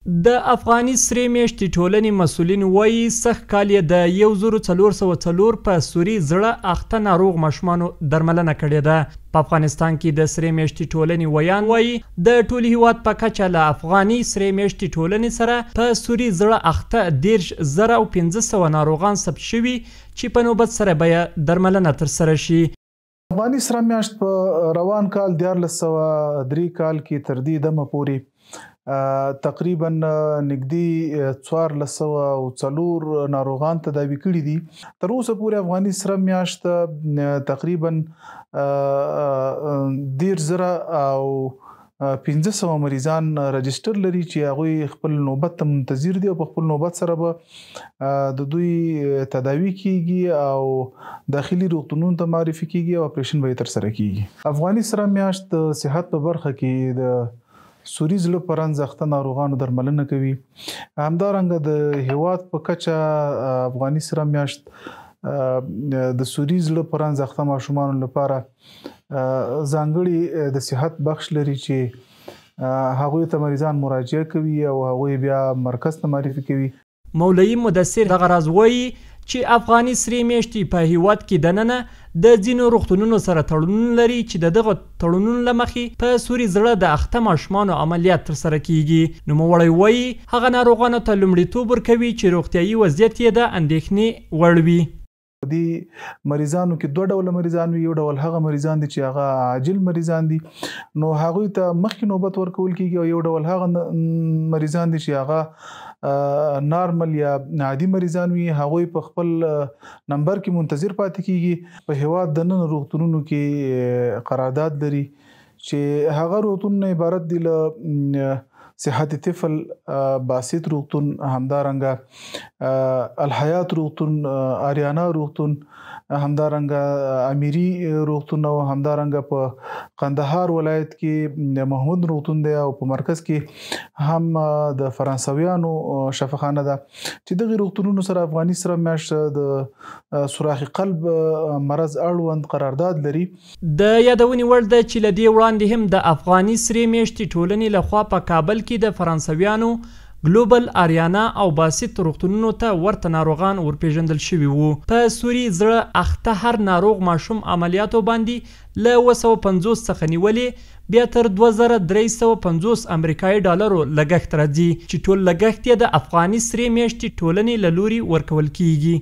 د افغاني سرې میاشتې ټولنې مسؤلین وايي، سږ کال یې د 1404 په سوري زړه اخته ناروغ ماشومانو درملنه کړې ده. په افغانستان کې د سرې میاشتې ټولنې ویاند وايي، د ټول هیواد په کچه له افغاني سرې میاشتې ټولنې سره په سوري زړه اخته 30,500 ناروغان ثبت شوي چې په نوبت سره به یې درملنه ترسره شي. افغاني سره میاشت په روان کال 1403 کال کې تر دې دمه پورې تقریبا نږدې 1404 ناروغان تداوي کړي دي. تر اوسه پورې افغاني سره میاشت تقریبا 30,500 مریضان رجسټر لري چې هغوی خپل نوبت ته منتظر دي او په خپل نوبت سره به د دوی تداوي کیږي او داخلي روغتونونو ته معرفي کیږي او اپریشن به یې ترسره کیږي. افغاني سره میاشت د صحت په برخه کې د سوري زړه په رنځ اخته ناروغانو درملنه کوي. همدارنګه د هیواد په کچه افغاني سره میاشت د سوري زړه په رنځ اخته ماشومانو لپاره ځانګړي د صحت بخش لري چې هغوی ته مریضان مراجعه کوي او هغوی بیا مرکز ته معرفي کوي. مولوي مدثر دغه راز وایي چې افغاني سرې میاشتې په هیواد کې دننه د ځینو روغتونونو سره تړونونه لري چې د دغه تړونونو له مخې په سوري زړه د اخته ماشومانو عملیات ترسره کیږي. نوموړی وایي هغه ناروغانو ته لومړیتوب ورکوي چې روغتیایي وضعیت یې د اندېښنې وړ وي. په دې مریضانو کې دوه ډوله مریضان وي. یو ډول هغه مریضان دي چې هغه عاجل مریضان دي، نو هغوی ته مخکې نوبت ورکول کیږي، او یو ډول هغه مریضان دي چې هغه نارمل یا عادي مریضان وي، هغوی په خپل نمبر کې منتظر پاتې کیږي. په هیواد دننه روغتونونو کې قرارداد لري چې هغه روغتونونه عبارت دي له صحت طفل، باسط روغتون، همدارنګه الحیات روغتون، آریانا روغتون، همدارنګه امیری روغتون، او همدارنګه په قندهار ولایت کې محمود روغتون دی، او په مرکز کې هم د فرانسویانو شفاخانه ده چې دغه روغتونونو سره افغاني سره میاشت د سوراخ قلب مرض اړوند قرارداد لري. د یادونې وړ ده چې له دې وړاندې هم د افغاني سرې میاشتې ټولنې لخوا په کابل کې د فرانسویانو ګلوبل، آریانا او باسط روغتونونو ته ورته ناروغان ورپېژندل شوي وو. په سوري زړه اخته هر ناروغ ماشوم عملیاتو باندې له 750 څخه نیولې بیا تر 2350 امریکایي ډالرو لګښت راځي چې ټول لګښت یې د افغاني سرې میاشتې ټولنې له لوري ورکول کیږي.